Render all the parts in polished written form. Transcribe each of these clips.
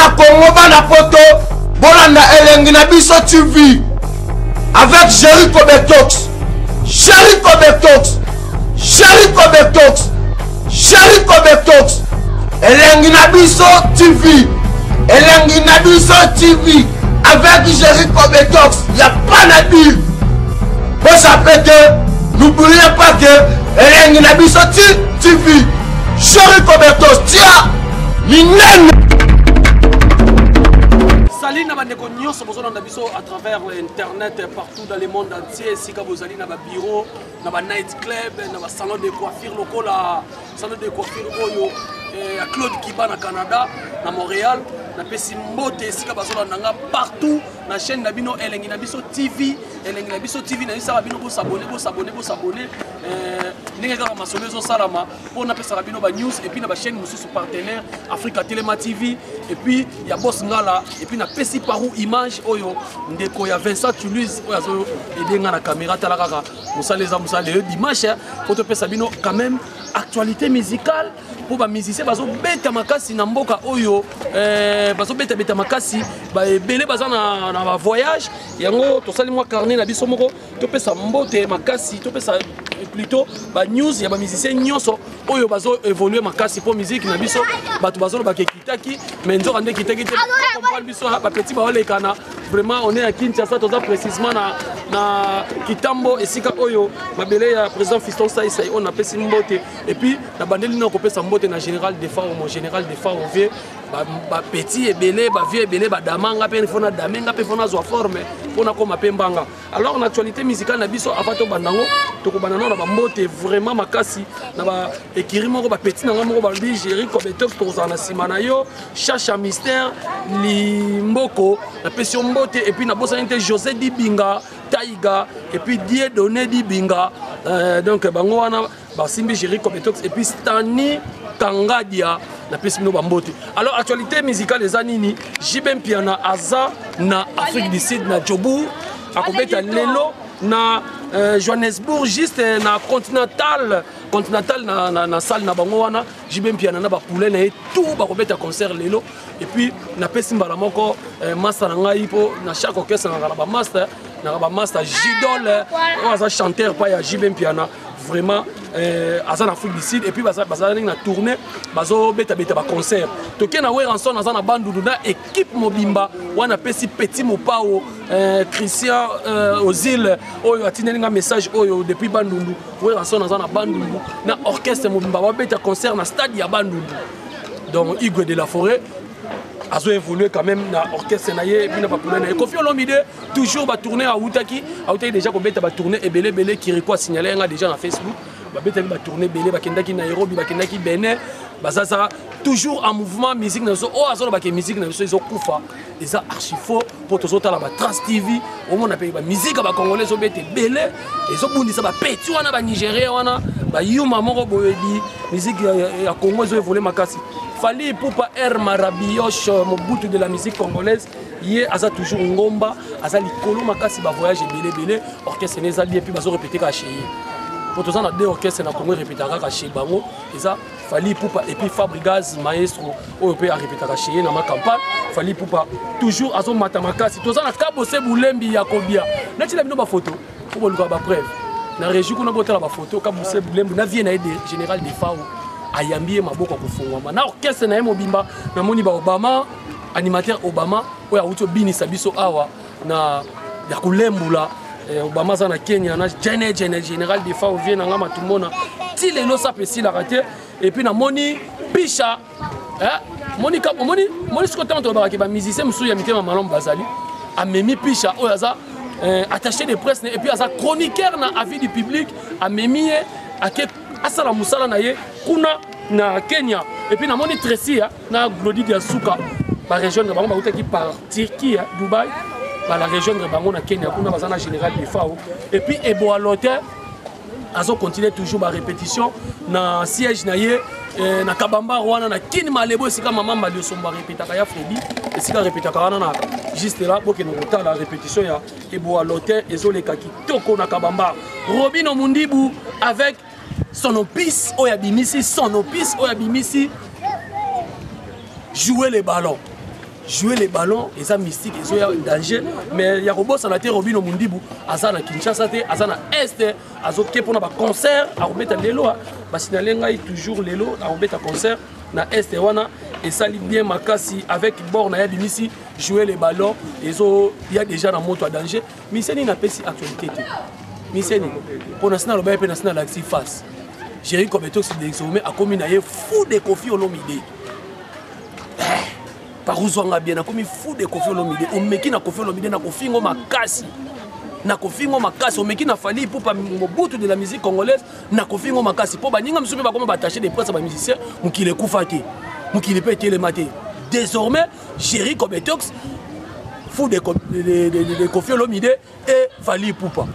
Bana Congo, bana poto, bolanda elengi na biso TV avec Jericho Betox. Jericho Betox. Jericho Betox. Jericho Betox. Elengi na biso TV. Elengi na biso TV avec Jericho Betox. Ya pas na dire. Bozape te, n'oubliez pas que elengi na biso TV. Jericho Betox, tia minene. Salut na bandeko nyonso bozolanda biso à travers internet partout dans le monde entier esika bozali na babureau na ba night club na ba salon de coiffure lokola salon de coiffure oyo eh, ya Claude Kiba na Canada na Montréal napesi mbote esika bazolanda nga partout na chaîne na bino elengi na biso TV elengi na biso TV nayebisaka bino bosabone bosabone bosabone eh, ndenge kaka masolo ezosalama mpo napesaka bino ba news epuis na bachaîne mosusu partenaire Africa Telema TV epuis ya Boss Ngala epuis napesi parou image oyo ndeko ya Vincent Toulouse oyo azo aide nga na caméra tala kaka mosala eza mosala lelo dimanche mpo topesa bino quand même actualité musicale mpo bamusicien bazobeta makasi na mboka oyo eh, bazobetabeta makasi baebele baza na, na bavoyage yango tosali mwa carnet na biso moko topesa mbote makasi topesa plutôt banews ya bamusicien nyonso oyo bazo évolue makasi mpo musique na biso bato bazolobaka ekitaki mais nzoka nde ekitaki te comprendre biso bapetit baolekana vraiment on est à Kinshasa toza précisément na, na Kitambo esika oyo mabele ya président Fiston Saisai oyo napesi mbote et puis nabandeli na kopesa mbote na général Defao mon général Defao vieux bapetit ebele bavieux ebele badama nga mpe fo nadame nga mpe fo nazwa forme mpo nakoma mpe mbanga. Alors na actualité musicale na biso avant tobanda yango tokobanda nao na bambote vraiment makasi na ba écurie moko bapetit na nga moko balobi Jerry Kobetox tokozala na nsima na yo Chacha Mystère Limboko napesi yo mbote et puis nabosani te José Dibinga Taiga et puis Dieudonné Dibinga donc bango wana basimbi Jerry Kobetox et puis Stani Kangadia napesi bino bambote. Alors actualité musicale eza nini? JB Mpiana aza na Afrique du Sud na Joburg akobeta lelo na Johannesburg juste na Continental Continental na, na, na salle na bango wana JB Mpiana na ba poulain na ye tout bakobeta concert lelo. Et puis napesi mbala moko master na ngai po na chaque orchestre na ba master na ba master Jidol oyo aza chanteur pa ya JB Mpiana vraiment aza na Afrique du Sud et puis baza ndenge na tournée bazobetabeta ba concert. Toke na Werrason aza na Bandundu na équipe mobimba wana apesi petit mopao Christian Ozil oyo atindeli nga message oyo depuis Bandundu. Werrason aza na Bandundu na orchestre mobimba babeta concert na stade ya Bandundu. Donc Igwe de la Forêt azo évoluer quand même na orchestre na ye et puis na ba poulain na ye. Koffi Olomide toujours ba tourner autaki autaki déjà kobeta ba tourner ebele ebele Kiriko a signalé nga déjà na Facebook babetaki ba tourner ebele bakendaki Nairobi bakendaki Benin bazaza toujours en mouvement musique na biso oyo azolobaka musique na biso ezokufa eza archi faux mpo tozotala ba Trace TV omona mpe ba musique ya ba congolais ezobeta ebele ezobundisa ba petit wana ba nigérien wana bayuma moko boye di musique ya Congo ezo évoluer makasi. Fally Ipupa R Marabioche Mobutu de la musique congolaise ye aza toujours ngomba aza likolo makasi ba voyage ebele ebele orchestre ne eza bien puis bazo répéter kaka chez ye po toza na deux orchestres na Congo répéter kaka chez bango eza Fally Ipupa et puis Fabregas maestro oyo pe arépétaka chez ye na ma campagne. Fally Ipupa toujours azo mata makasi toza na Kabose Bulembi ya Kobia neti na bino ba photo po boluka ba preuve na régie kuna botala ba photo Kabose Bulembi na vie na ye de général Defao ayambi ye maboko ya kofungwama na orchestre na ye mobimba namoni ba Obama animateur Obama oyo awuti obinisa biso awa na ya kolembula Obama aza na Kenya na Jene Jene général Defao vie na nga matumona ti lelo sape esilaka te. Et puis namoni Pisha moni ka moni moni siko tango tolobaka ke ba musicien mosusu ya mitema malamu bazali amemi Pisha oyo aza attaché de presse et puis aza chroniqueur na avis du public amemi ye ake asala mosala na ye kuna na Kenya. Et puis namoni Tracy na Glody Diasuka ba rejoindre bango bautaki par Turquie Dubaï ba la rejoindre bango na Kenya kuna baza na général Defao. Et puis Eboa Lotin azo continuer toujours ba répétition na siège na ye na Kabamba wana na Kin Malebo esika mama Maliosomba répétaka ya Freddy esika répétaka wana na juste là bokende kotala répétition ya Eboa Lotin ezoleka kitoko na Kabamba. Robino Mundibu avec son opus oyo abimisi son opus oyo abimisi jouer les ballons. Jouer les ballons eza mystique, ezoya danger. Mais ya kobosana te, Robino Mundibu aza na Kinshasa te, aza na Est, azoke mpona baconcert akobeta lelo. Basignale ngai toujours lelo akobeta concert na Est wana, esali bien makasi avec bord na ye abimisi Jouer les ballons, ezoya déjà na moto ya danger. Miseni napesi actualité te, miseni mpo na sina aloba ye mpe na sina alakisi face. Géri Kobetox désormais akomi na ye fou de Koffi Olomide. Paruzwanga bien, nakomi fou de Koffi Olomide. Omeki na Koffi Olomide, na kofingo makasi, na kofingo makasi. Omeki na Fally Ipupa, Mobutu de la musique congolaise, na kofingo makasi, mpo baninga mosusu mpe bakoma baattaché de presse ya bamusicien. Mokili ekufa te, mokili mpe etelema te. Désormais Géri Kobetox fou de Koffi Olomide et Fally Ipupa,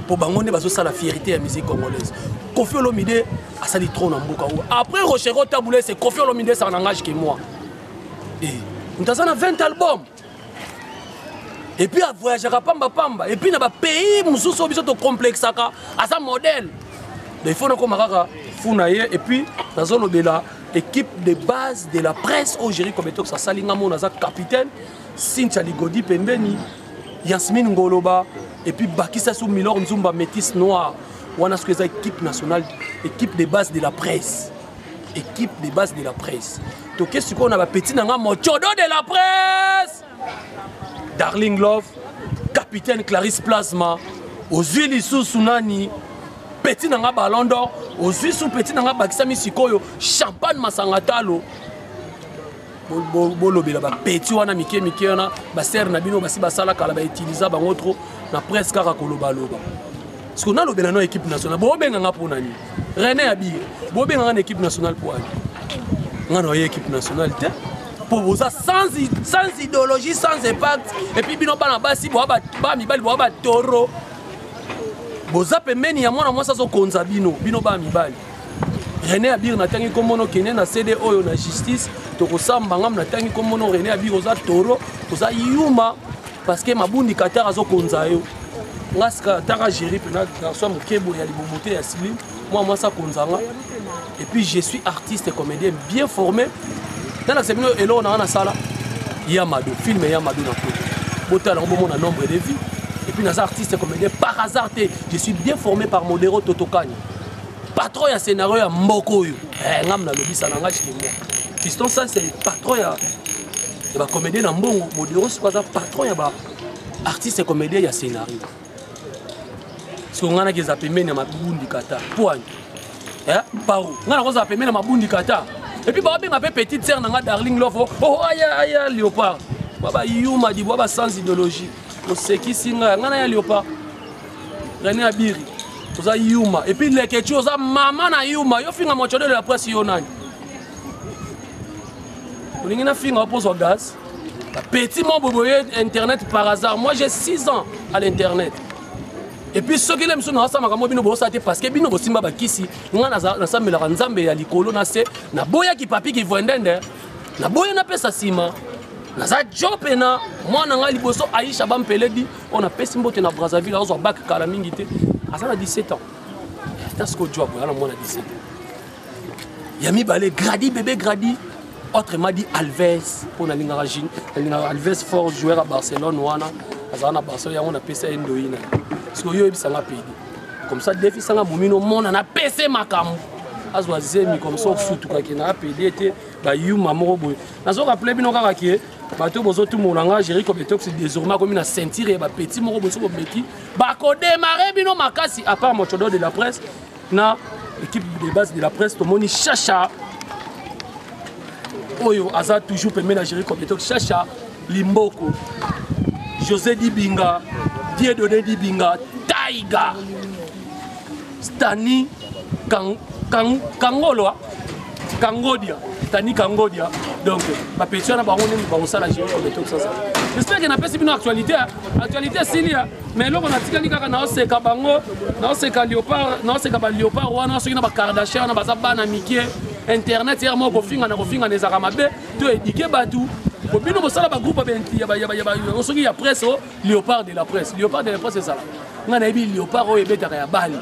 mpo bango nde bazosala fierté ya musique congolaise. Koffi Olomide asali trop na mboka oyo. Après Rochereau, Tabu Ley, c'est Koffi Olomide, ça n'engage que moi. Et moto aza na 20 album et puis avoyageaka pamba pamba, et puis na bapays mosusu oyo biso tocomplexaka, aza modèle. Donc il faut nakoma kaka fou na ye. Et puis nazolobela équipe de base de la presse oyo Géri Kobetox asali. Nga mona aza capitaine, Cynthia Ligodi pembeni, Yasmine Ngoloba, et puis bakisa su Milor Nzumba, métis noir wana. Soki eza équipe nationale, équipe de base de la presse, équipe de base de la presse. Toke sikoyo na bapeti na nga, mochodo de la presse, Darling Love, capitaine Clarisse Plasma. Ozwi lisusu nani? Petit na nga Ballon d'Or. Ozwi su petit na nga, bakisami sikoyo Champagne Masanga Talo. Bolobela bapeti wana mike mike wana, basere na bino basi basala kala, bautiliza bango trop na presse, kaka kolobaloba. Parce nalobela no équipe nationale, bobenganga mpo nani? René Abir, bobenganga na équipe nationale mpo ani? Nga na oye équipe nationale te, mpo boza sans idéologie, sans impact. Et puis bino bana basi, boa ba mibali, boa batoro, boza pembeni ya mwana mwasi azokonza bino. Bino bana mibali, René Abir, natangi kombono, kende na CD oyo na justice, tokosamba. Ngam natangi kombono René Abir, oza toro, oza yuma, parce que Mabundi Qatar azokonza yo. Nga sika taka géri mpena garçon moke boye ya libumu te ya slim, mwa mwasi akonza nga. Et puis je suis artiste et comédien bien formé. Nalakisa bino eloko na nga nasala ya Mado, film ya Mado na poto, botala yango, bomona nombre de vie. Et puis naza artiste et comédien par hasard te, je suis bien formé par Modero Totokani, patron ya scénario ya mboka oyo. Eh, ngam nalobisa na nga chikemo Fiston, ça c'est patron ya bacomédien na mbongo. Modero siko aza patron ya ba artiste comédien ya scénario. Siko ngai naki eza pembeni ya Mabundi Kata poani, eh, paro ngai nakozala pembeni ya Mabundi Kata. Et puis babenga mpe petite sœur na nga Darling Love. Oh, oh, aya aya léopard bwa bayuma di bwa ba sans idéologie, osekisi ngai. Ngai na ya léopard, René Abiri, oza yuma. Et puis Lekeci, oza mama na yuma. Yo finga mochodele ya presse, yo nani? Olingi nafinga opozwa gaz? Petit mo boye internet par hasard. Moi, j'ai 6 ans à l'internet. Et puis soki le mosusu naosala makambo bino bosala te, parce que bino bosimba bakisi. Nga nasambelaka Nzambe ya likolo na se, naboyaki papi kivwendende, naboyi napesa nsima. Naza jo pena mwana ngai liboso Aisha Bampeledi oyo napesi mbote na Brazzaville, azwa bak kala mingi te, aza na 17 ans. Ata sikoyo jo aboya na mwana 17 ans. Ya mibale, Gradi bébé Gradi, autrement dit Alves, mpo nalingaka nalingaka Alves fort, joueur ya Barcelone wana, azala na Barcelone. Yango napesa ye ndoi na sikoyo. Yo oyebisanga pedi comme ça, defisanga momino mona napese makambo azwa zemi comme ça, ofutukaki na apedi ete bayuma moko boye. Nazorappeler bino kaka ke bato bozotumola nga, Géri Kobetox désormais akomi na ceinture ya bapeti moko boye. So bomeki, bakodémarrer bino makasi. À part mochodo de la presse na équipe de base de la presse, tomoni Chacha oyo aza toujours pembeni na Géri Kobetox, Chacha Limboko, José Dibinga, Dieudonné Dibinga, Taiga, Stani Kang, Kang, Kangolo, Kangodia, Stani Kangodia. Donc bapeti wana, bango nde bakosala Géri Kobetox. Sasa j'espère que napesi bino actualité. Actualité esili, mais eloko natikali kaka, naoseka bango, naoseka léopard, naoseka baléopard wana, soki na bakardashian wana baza bana mike. Internet yere moko kofinga na kofinga na ezalaka mabe. To éduquer bato po bino bosala bagroupe soki ya presse o léopard de la presse. Léopard de la presse ezala, ngai nayebi léopard oyo ebetaka ya bale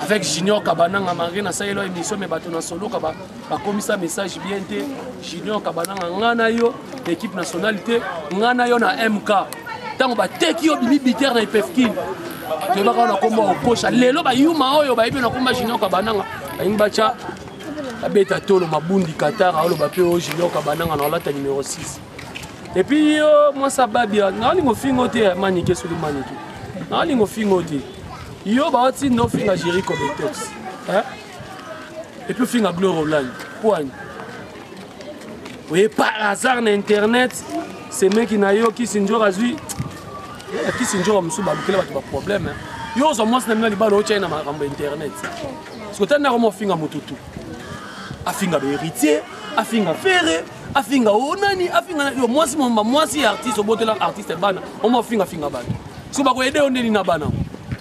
avec Junior Kabananga. Malgré nasalelo émission, mais bato na soloka bakomisa message bien te. Junior Kabananga, ngai na yo. na équipe nationale te. Ngai na yo na MK, ntango bateki yo bimi biter na Ipefkin, toyebaka wana kombo okosha. Lelo bayuma oyo bayebi na komba Junior Kabananga, balingi batya babeta tolo mabundi Qatar, aoloba mpe oyo Junior Kabananga na olata numéro 6. Et puis yo mwasi ababia, naolinga ofinga te manike, soki manike naolinga ofinga te, yo baotinda ofinga Jericho Betox, et puis ofinga Gloire Olangi poani oye par hasard na internet. Semeki na yo kisi nzora azwi kisi nzora mosusu, balukela bato baproblème. Yo ozwa mwasi na bino libala, otya ye na makambo ya internet. Soki otali nako mofinga motutu, afinga bahéritier, afinga Ferre, afinga onani, afinga yo mwasi momba, mwasi ya artiste, obotela artiste bana, omo afinga finga bato. Soki bakoyede yo ndeni na bana,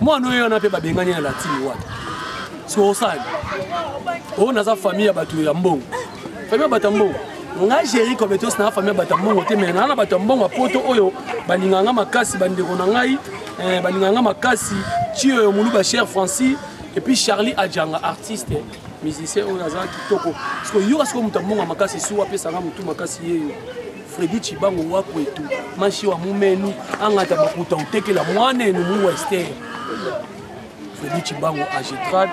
mwana oyo wana mpe babengani na latini wata. Soki osali oyo, naza famille ya bato ya mbongo, famille ya bato ya mbongo. Nga Géri Kobetos, na famille ya bato ya mbongo te, mais naa na bato ya mbongo ya poto oyo balingaka nga makasi, bandeko na ngai balingaka nga makasi. Tioyo Moluba, cher Francis, et puis Charlie Adjanga, artiste musicien oyo aza kitoko. Siko yoka, sikoyo moto ya mbongo ya makasi su apesanga motu makasi yeyo Fredi Chibango wakwetu mashi wa mumenu angata makuta utekela mwanenu mu wester. Fredi Chibango agetrad.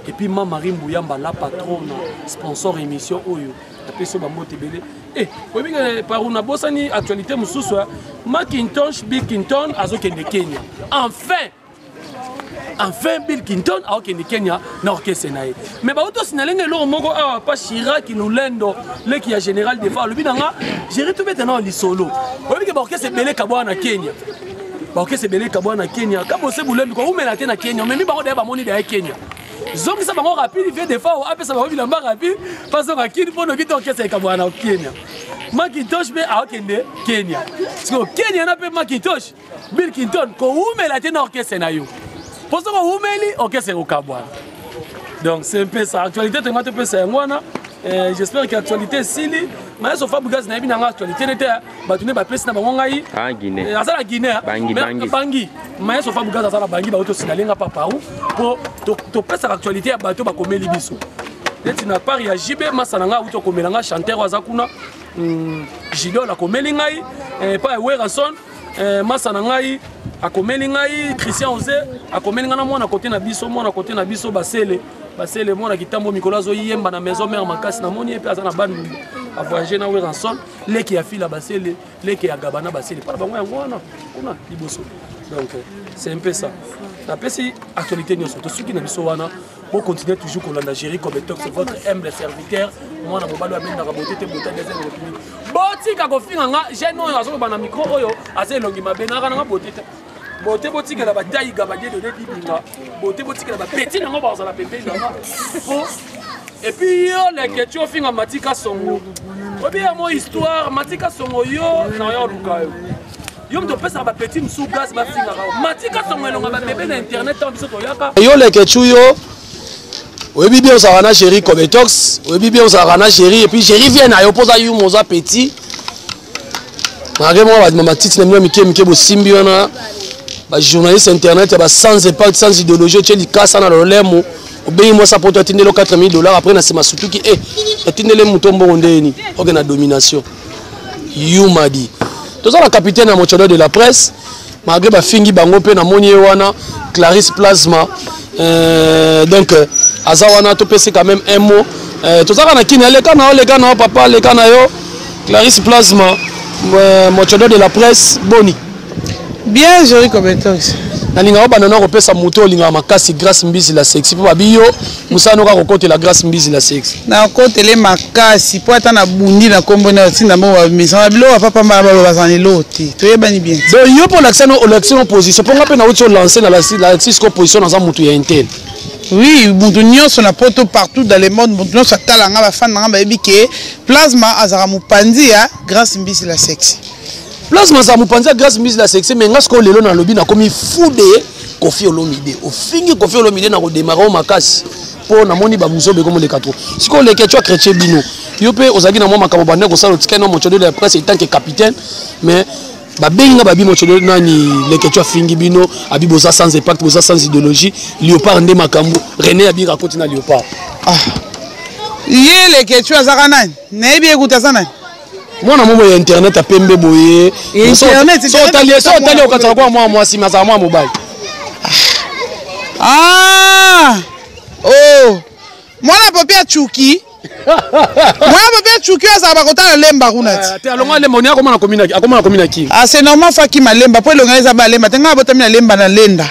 Et puis ma Marie Mbuyamba, la patronne, sponsor émission oyo, apesi bambote ebele. Eh, oyebi paru nabosani actualité mosusu, Macintosh Bill Clinton azokende Kenya. Enfin Bill Clinton aokende Kenya na orchestre na ye. Mais bauti osinale nga eloko moko awa pa Chiraki Lulendo, leki ya général Defa, alobi na nga: "Géri, tobeta na lisolo." Oyebi ke baorchestre ebele kabwana na Kenya, baorchestre ebele kabwana na Kenya. Kabose bulembi koumela te na Kenya, omemi bango daya, bamoni daya Kenya, zongisa bango rapide. Vie Defa apesa bango bilamba rapide, pasonga kini mpo noki te orchestre ekabwana na Kenya. Macintosh mpe aokende Kenya. Siko Kenya na mpe Macintosh Bill Clinton kowumela te na orchestre na yo, mpo soki owumeli, orchestre ekokabwana. Donc c'est un peu ça actualité tonga topesa yango wana. J'espère que actualité esili. Mayeso Fabregas, nayebi nanga actualité nete bato nde bapesi na bango ngai. Aza na Guinée, Bangi. Mayeso Fabregas aza na Bangi, bauti osinalenga papau mpo topesaka actualité ya bato bakomeli biso. Neti na part ya JB, masa na ngai auti okomela nga, chanteur oyo aza kuna, Gidol akomeli ngai. Epai ya Werason, masa na ngai akomeli ngai, Christian Oze akomeli ngai na mwana kote na biso, mwana kote na biso basele basele, mwana kitambo, mikolo azoyemba na maison mare makasi. Namoni ye mpe aza na Bandundu, avoyage na Werrason, leki ya fila basele, leki ya Gabana basele, mpona bango yango wana kuna liboso. Donc c'est un peu ça, napesi actualité nyonso, tosuki na biso wana. Continuez toujours kolanda Géri Cobetox, votre humble serviteur, mwana mobali oyo abendaka bote te, bota deuxième république. Botika kofinga nga jeune oyo azoloba na micro oyo aza elongi mabe, naka nanga bote te. Bote botikela bataiga badiedode dibinga, bote botikela bapeti nango bazala pembeni nanga po. Et puis yo leke ti ofinga Matika Songo, oyebi mo histoire Matika Songo, yo na yo oluka yo, yo moto opesaka bapeti mosusu gaz, bafingaka Matika Songo elonga babebe na internet ntango biso toyaka. Yo leke tu, yo oyebi bien ozalaka na Géri Cobetox, oyebi bien ozalaka na Géri. Et puis Géri vient na yo mpo oza yuma, oza petit malgré mwa matiti na bino mike mike bosimbi wana. Bajournaliste internet ya basans impact, sans idéologie, otie likasa na lolemo, obengi mwasi apoto, atindeli 4000 $. Après na nsima sutuki e atindeli moto mbongo ndeni oke na domination yumadi. Toza na capitaine ya mochodo de la presse, malgré bafingi bango mpe namoni ye wana, Clarisse Plasma. Donc aza wana, topesi quand même un mot. Tozaka na kini, aleka na yo, leka na yo papa, leka na yo Clarisse Plasma, mochodo de la presse, boni? Bien, Géri Cobetox. Nalingaka obanda na kopesa moto olingaka makasi, Grâce Mbisi la sexy, mpo babi yo mosala noka kokotela Grâce Mbisi la sexy. Nakotele makasi mpo ata nabundi na nkombo na otinda mbongo, bamisanga biloko bapapa mbala balo bazala na eloko te, toyebani bien. Donc yo mpo olakisa no, olakisi no position, mpo nga mpe nauti olance na lakisi siko position, naza motu ya intel. Oui, moto nyonso na poto, partout dans le monde, moto nyonso atala nga, bafan na nga bayebi ke Plasma azalaka mopanzi ya Grâce Mbisi la sexy. Plasma azala mopanzi ya Grâce Mbisi la sexy. Mais nga sikoyo lelo nalobi, nakomi fou de Kofi Olomide. Ofingi Kofi Olomide, na kodemara o makasi mpo namoni bamuso bekomoleka trop. Sikoyo leke tio chrétien bino, yo mpe ozalaki na mwa makambo bande kosala, otikali na mochodo de la presse etant que capitaine. Mais babengi nga, babi mochodo nani, leke tio afingi bino, abi boza sans impact, boza sans idéologie, Léopard nde makambo, René Abira akoti na Léopard. Ah. Ye leke tio azaka nani? Nayebi ye kuta aza nani? Mwana mo boye internet ya pembe boye. Internet, So otali, so otali okataka kwa mwana mwasi, mais azala mwana mobali. Ah! Oh! Mwana popi achuki. Mwana popi achuki oyo azala bakotala lemba kuna ti. Eh, te alongwa lemba oni akoma na commune akoma na commune ya Kin. Ah, c'est normal fa kima lemba po elonga eza ba lemba te nga abotami na lemba na lenda.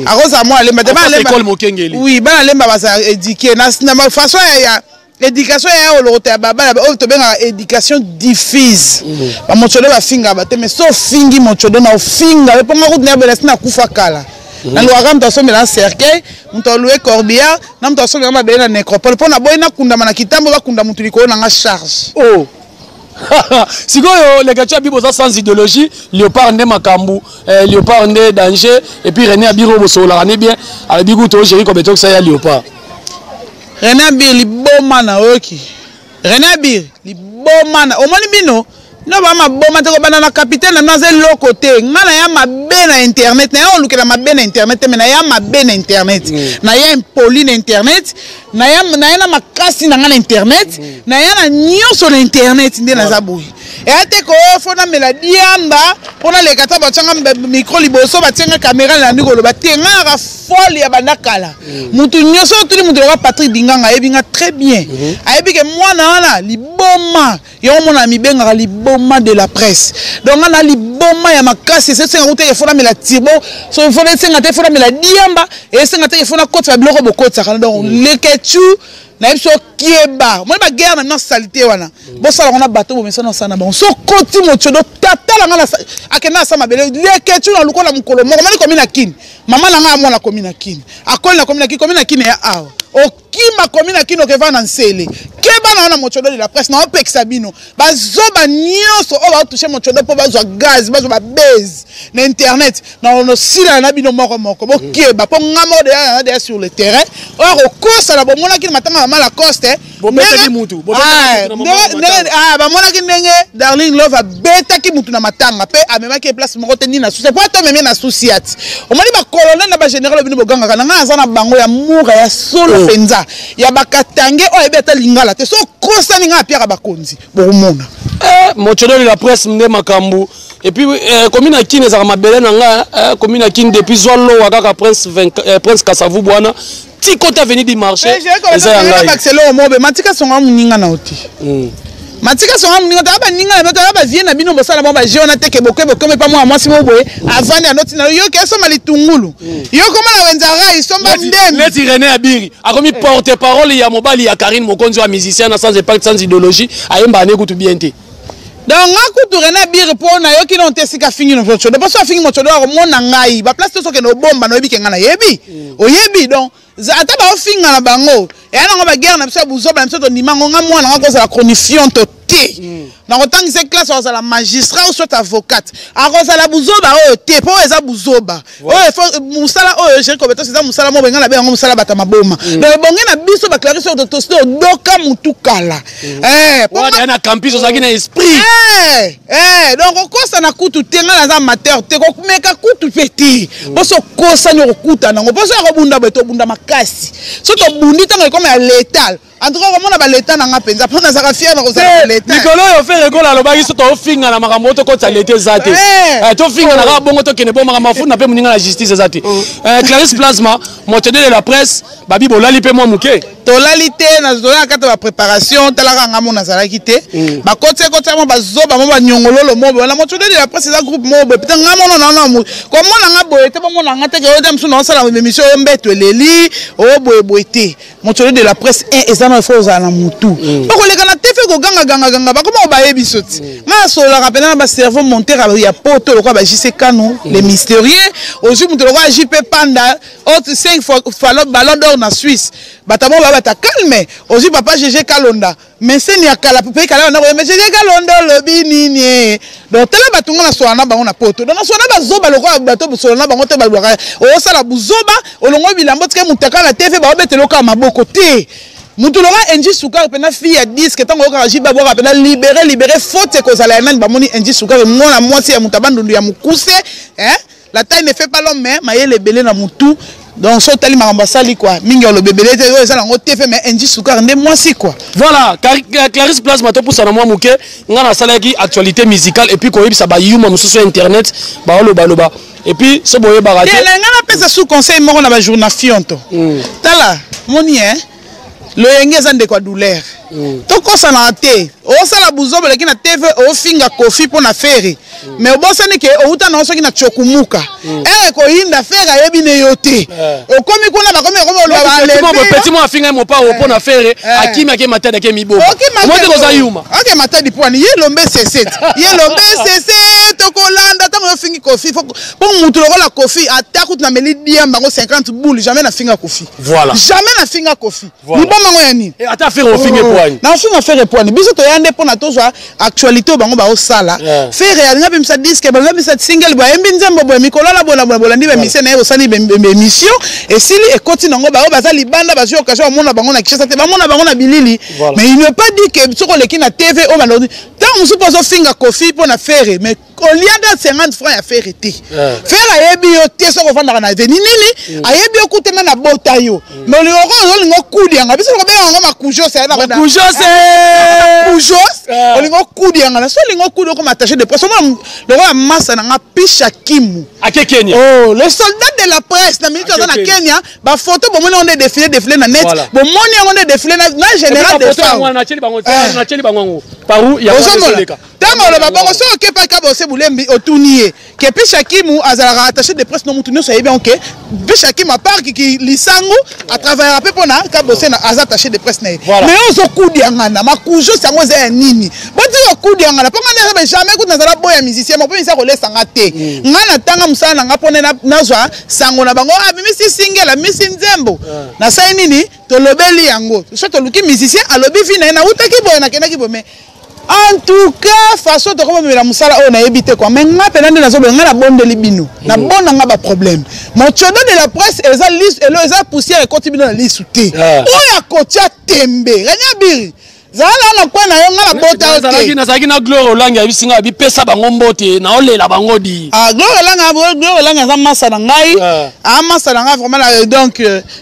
Akozala mwana lemba te bana Akosa lemba. école Mokengeli. Oui, bana lemba bazala éduqué na na façon ya éducation ya olokota ya baba oyo tobengaka éducation diffuse. Ba mochodo bafingaka ba te mais so ofingi mochodo na ofinga ye mpo nga kutu nayebela si nakufa kala. Nalukaka moto asombela na cercueil, moto aloue corbillard, na moto asombela mabele na nécropole mpo naboyi nakundama na kitambo bakunda motu likolo na nga charge. Oh. Sikoyo leka tia bibo za sans idéologie, léopard nde makambu, eh, léopard nde danger et puis René Abiro bosololaka ne bien, alobi kutu oyo Jericho Betox ya léopard. René Abir liboma na oyoki. René Abir liboma na omoni bino no ba maboma te kobanda na capitaine na bino aza eloko te. Nga na ya mabe na internet, na ya kolukela mabe na internet te, mais na ya mabe na internet. Na ya impoli na internet, na ya na ya na makasi na nga na internet, na ya na nyonso na internet nde naza boye. Eya te ko fo namela diamba mpo naleka ta batianga micro liboso batianga caméra nalandi koloba te. Nga naka folle ya banda kala. Mutu nyonso otuli mutu lokola Patrick Dinganga ayebi nga très bien. Ayebi ke mwana wana liboma yango mona mibengaka liboma de la presse. Donc nga na liboma ya makasi esenga kuta ke fo namela turbo, so fo esenga te fo namela diamba, esenga te ke fo nakotisa biloko bokotisaka. Donc leketu nayebi so kieba omoni ba guerre na bino salité wana bosala ngo na bato bomesana osala na bango. So koti mochodo tata na nga akenda asa mabele leketu na lukola mokolo moko omoni komi na kini mama na nga amona komi na kini akoli na komi na kini komi na kini ya awa okima komi na kini okeva na nsele keba na wana mochodo de la presse na opekisa bino bazoba nyonso oyo baotouche mochodo mpo bazwa gaz bazwa ba base na internet na onosila na bino moko moko bokeba mpo nga moko deya na deya sur le terrain oyo akokosala bomonaki na matanga ya mama Lacoste. Bobetaki mutu, bobetaki mutu na mama matanga. Bamonaki ndenge Darling Love abetaki mutu na matanga mpe amemaki ye place moko te ni na susi po ata omemi na susi ati omoni ba colonel na ba général bino bogangaka na ngai aza na bango ya mura ya solo mpenza ya bakatange oyo ayebi ata lingala te so okosani ngai apiaka bakonzi bokomona. Eh, mochodo de la presse nde makambo. Et puis commune ya Kin ezalaka mabele na ngai, commune ya Kin depuis zwa lowa kaka Prince Prince Kasavubu wana ti kota avenue du marché, Eh, je eza ya ngai. Bakiselo omobe matika songa moninga na oti. Matika songa moninga ta baninga na ta ba vie na bino bosala bango ba jeu na teke boke boke me pa mwa mwasi mo boye avandi anoti na yo ke soma litungulu. Yo koma na wenza rai somba ndembe. Neti René Abiri akomi porte parole ya mobali ya Karine Mokonzi wa musicien na sans impact sans idéologie ayemba ane kutu bien te. Donc nga kutu René Abiri po na yoki non te sika fingi no mochodo. Po so fingi mochodo akomona ngai ba place to soke no bomba no yebi ke nga na yebi. Oyebi donc ata ba ofinga na bango eya nango ba guerre na biso ya buzoba na biso tondima ngo nga mwana nga kozala chronifiante te. Na kotangisa classe akozala magistrat ou soit avocate. Akozala buzoba oyo te po oyo eza buzoba. Oyo faut musala oyo Jericho Betos eza musala mo benga na benga mosala bata maboma. Donc ebonge na biso ba Clarisse oyo to to doka mutu kala. Eh, po Wana na campus ozalaki na esprit. Eh, eh, donc okosa na kutu te nga naza amateur te komeka kutu pe te. Poso kosa ni okuta nango. Poso ya kobunda boye tobunda makasi. So tobundi ntango ekoma ya létal. En tout cas, komona ba l'état na nga penza po nazaka fier na kozala Te, l'état. Mikolo oyo Ferre Gola alobaki so tofinga na makambo oyo tokotisa l'état eza te. Eh. Eh, tofinga na kaka bongo tokende bo makambo afunda mpe moninga na justice eza te. Eh, Clarisse Plasma, moto de la presse, babi bolali mpe mwa moke. Tolali te, nazolaka kati ba préparation, talaka nga mo nazalaki te. Bakoti ekoti mo bazoba mo banyongololo mo boye. Na moto de la presse eza groupe mo boye. Peut-être nga mono na na mo. Komona nga boye te, bomona nga te ke oyo te mosusu naosala émission oyo mbeto eleli, oyo boye boye te. Moto de la presse 1 eza na faut ozala na mutu. Okoleka na te fe koganga ganga ganga bakoma obaye biso ti. Nga nasololaka mpenza na ba cerveau monteur ya poto lokola ba JC Kano, les mystérieux, ozwi moto lokola JP Panda, autre 5 fois ballon d'or na Suisse. Bato bango ba bata calme, ozwi papa GG Kalonda, mais seni ya kala pe kala na mais GG Kalonda olobi nini? Donc tala bato nga nasola na bango na poto. Donc nasola na bazoba lokola bato bosola na bango te balobaka osala buzoba, olongo bilambo tika mutaka na TV ba obetela oka maboko te. Mutu longa Angie Sukari pena fille ya disque tango oka jiba bwaka pena libéré libéré faute kozala ya nani bamoni Angie Sukari mwana mwasi ya mutu bandundu ya mukuse, hein? La taille ne fait pas l'homme, mais mayele belé na mutu. Donc so otali makambo asali quoi, mingi aloba ebele te, oyo eza nango te fe, mais Angie Sukar nde mwasi quoi. Voilà, Clarisse Plasma, topusana mwa moke. Nga nasalaki actualité musicale et puis koyebisa bayuma mosusu ya internet baolobaloba et puis so boyebaka te. Nga napesa sous conseil moko na bajourna fionto. Tala moni hein, loyenge eza ndeko ya douleur. Tokosanaka te, osala buzoba oleki na TV, ofinga Kofi mpo na Ferre, mais obosani ke outa nango soki na Tshokumuka ere koyinda Ferre ayebi ne yo te. Okomi kuna, bakomi oloba. Petit mo afinga ye mopao mpo na Ferre, akimi ake Matadi, ake miboka mote koza yuma. Ake Matadi po ani ye lombe sese, ye lombe sese. Tokolanda ntango yo fingi Kofi mpo mutu lokola Kofi, ata kutu nameli diamba yango 50 boule, jamais nafinga Kofi. Voilà. Jamais nafinga Kofi. Liboma ngo ya nini? Ata Ferre ofinge poani. Na ofinga Ferre poani? Biso toya nde mpona tozwa actualité oyo bango baosala. Ferre alinga bimisa disque, balinga bimisa single, bayembi nzembo boye mikolo ala bola bola, bolandi baémission na ye, osali baémission, esili, ekoti nango. Baoyo baza libanda bazwi occasion, bamona bango na Kinshasa te, bamona bango na bilili. Mais il n'est pas dit que soki oleki na TV oyo balobi ntango mosusu mpo ozofinga Kofi mpo na Ferre, mais oliaka 50 francs ya Ferre te. Ferre ayebi yo te. Soki ofandaka na avenue nini, ayebi yo kutanga na bota yo, mais olinga ozolinga okudianga biso, kobenga yango makujos. Makujos, olinga okudianga na so, olinga okudi, okoma attaché de presse. Omona lokola masa na nga Pisha Kimu. Ake Kenya. Oh, le soldat de la presse na minute aza na Kenya. Bafoto bomoni yango nde défilé, défilé na net, bomoni yango nde défilé na général de. Natieli bango yango paru. Ozomona ntango oloba bongo, soki okepaka bose bulembi, otuni ye ke Pisha Kimu azalaka attaché de presse no, mutu nyonso ayebi yango ke Pisha Kimu, apart kiki lisangu, atravaillera mpe mpona Kabose, aza attaché de presse na ye. Mais ozokudiangana makujos yango eza ya nini? Botika okudiangana mpo nga nde jamais kutu nazala boya musicien moko mpo musicien kolesanga te. Nga natanga mosala na nga mpo nazwa sango na bango. Abimisi single, abimisi nzembo, nasali nini, tolobeli yango. So toluki musicien, alobi vi na ye, nautaki boye, nakendaki boye. Mais en tout cas, façon tokomomela mosala oyo, nayebi te quoi. Mais nga mpena nde nazoboya, nga nabondeli bino, nabona nga baproblème. Mochodo de la presse eza lisu, elo eza poussière ekoti bino na lisu te. Oyo akotia tembe, Renia Biri, zala na kwe na yo, nga nabota yo te. Nazalaki na Gloire Olangi, ayebisi nga, bipesa bango mbote, naolela bango di. Ah, Gloire Olanga, Gloire Olanga aza masa na ngai, ah, masa na ngai vraiment. Donc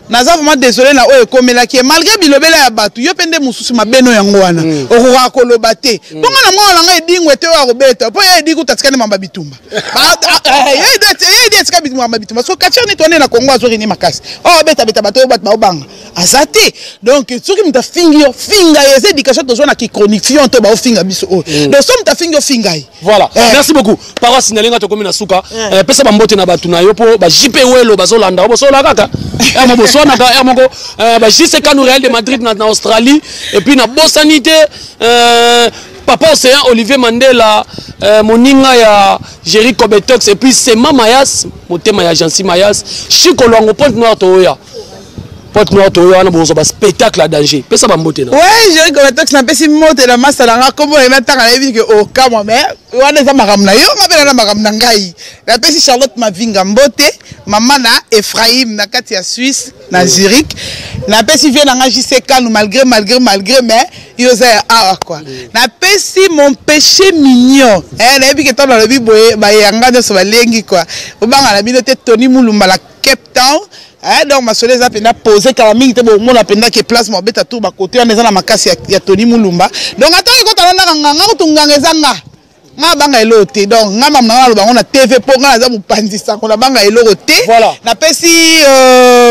naza vraiment désolé na oyo ekomelaki ye, malgré bilobela ya bato. Yo mpe nde mosusu mabeno yango wana, okokaka koloba te mpo nga na mwana na ngai edingwe te oyo akobeta mpo ye edi kuta atikani mamba bitumba, ye edi atika mamba bitumba. So katier neti wane na Kongo azorini makasi oyo abetabeta bato oyo bato baobanga aza te. Donc soki moto afingi yo, finga ye. Eza éducation tozwa na kichronifion to baofinga biso oyo. Donc so moto afingi yo, finga ye. Voilà. Merci beaucoup. Paroisse nalenga, tokomi na suka. Pesa bambote na bato na yo mpo ba JP Welo bazolanda yo, bosola kaka r moko, boswanaka r moko, ba JC Kanu Real de Madrid na Australie. Et puis nabosani te papa Océan Olivier Mandela, moninga ya Jerry Cobetox, et puis Sema Mayas, motema ya Jansi Mayas, Chico Lwango, Pointe Noire. Toya Pointe Noire, toya wana, bozwa baspectacle ya danger. Pesa bambote na Ouais, Jerry Cobetox, napesi mbote na masa na nga, kombo na ye natanga, nayebi ke okamwa, mais wana eza makambo na yo, nga mpe na makambo na ngai. Napesi Charlotte Mavinga mbote, mama na Ephraim na kati ya Suisse na Zurich. Napesi vie na nga JC Kanu, malgré, malgré, malgré, mais yo oza ya awa quoi. Napesi mon péché mignon, eh, nayebi ke ntango nalobi boye, bayanga nyonso balengi quoi. Obanga na bino te, Tony Mulumba la Cape Town. Eh, donc masolo eza mpenza posé kala mingi te, bomona mpenza ke place mobeta tour bakote wana eza na makasi ya Tony Mulumba. Donc ata ekota na ndaka nganga kutu, nganga eza nga, nga banga eloko te. Donc nga mamu na nga naloba yango na TV mpo nga naza mopanzi sango, nabanga eloko te. Napesi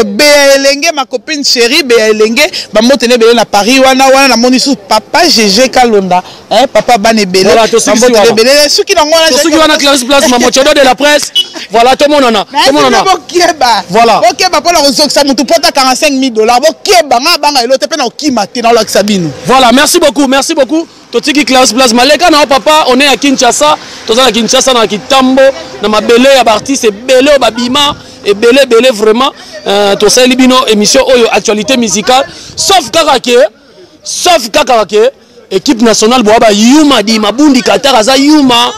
Bea Elenge, ma copine chérie Bea Elenge, bambote na ebele na Paris wana. Wana namoni su papa GG Kalonda, eh, papa bana ebele, bambote na ebele. Suki nango wana. Soki wana Clarisse Plasma, mochodo de la presse. Voilà, tomonana, tomonana. Bokeba. Voilà. Bokeba mpona kozokisa motu pota 45 000 dollars. Bokeba, nga banga eloko te mpe na okima te, naolakisa bino. Voilà, merci beaucoup, merci beaucoup. Totiki Clarisse Plasma leka na yo papa. On est à Kinshasa, toza na Kinshasa na Kitambo, na mabele ya baartiste ebele oyo babima ebele ebele vraiment. Tosaleli bino émission oyo actualité musicale, sauf kaka ke équipe nationale boya bayuma di mabundi. Qatar aza yuma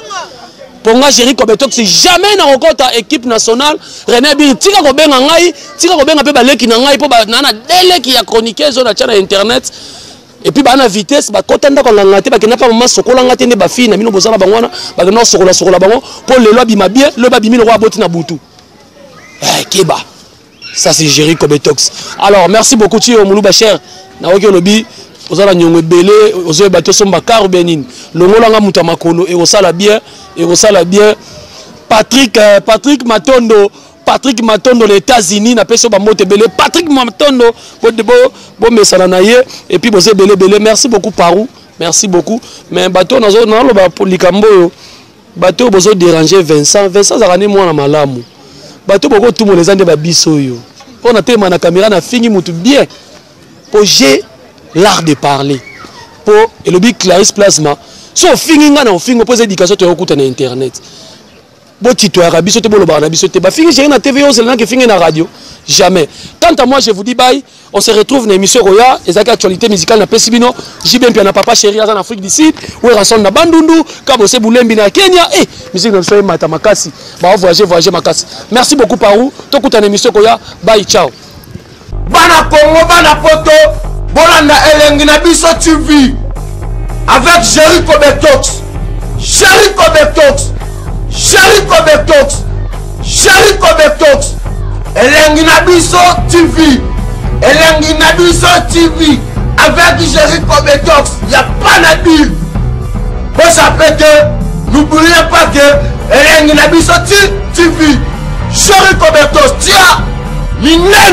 mponga. Géri Cobetox, jamais nakokɔta équipe nationale. René Biri, tika kobenga ngai, tika kobenga mpe baleki na ngai mpo naa na deleki ya chroniqueuse oyo natya na internet. Et puis baa na vitesse, bakɔta ndako nganga te, bakenda mpa mama sokolanga te nde bafille na bino boza na bango wana, bakenda kosokola sokola bango mpo lelo abima bien, lelo babimi lokola aboti na butu. Eh, keba. Ça c'est Jerry Kobetox. Alors merci beaucoup Tio Moulouba cher. Naoki olobi oza na nyongo ebele ozoyeba te osomba car ou bien nini longola nga moto ya makolo ekosala bien ekosala bien Patrick euh, Patrick Matondo Patrick Matondo na États-Unis napesi yo bambote ebele Patrick Matondo bomesana na ye et puis boza ebele ebele merci beaucoup Parou merci beaucoup mais bato nazoloba likambo oyo bato oyo bozo déranger Vincent Vincent azalaka nde mwana malamu bato oyo bokotumola eza nde babiso oyo mpo na telema na kamera nafingi motu bien mpo j'ai l'art de parler mpo elobi Clarisse Plasma so ofingi ngai na ofingo mpo eza éducation toyokuta na internet botitoyaka biso te bolobaka na biso te bafingi chéri na tv ozela nake fingi na radio jamais. Quant à moi, je vous dis bye. On se retrouve na émission roya ezalaki actualité musicale. Napesi bino JB Mpia na papa chéri aza na Afrique du Sud, Werrason na Bandundu, Kabose Bulembi na Kenya. Eh, musique na biso emata makasi, ba voyager voyager makasi. Merci beaucoup Parou, tokuta na émission koya. Bye, ciao. Bana Congo, bana poto, bolanda Elengi na biso TV avec Jericho Betox. Jericho Betox. Jericho Betox. Jericho Betox. Elengi na biso TV. Elengi na biso TV avec Jericho Betox. Il n'y a pas de deal. Bosape te, n'oubliez pas que Elengi na biso TV. Jericho Betox, tia minene.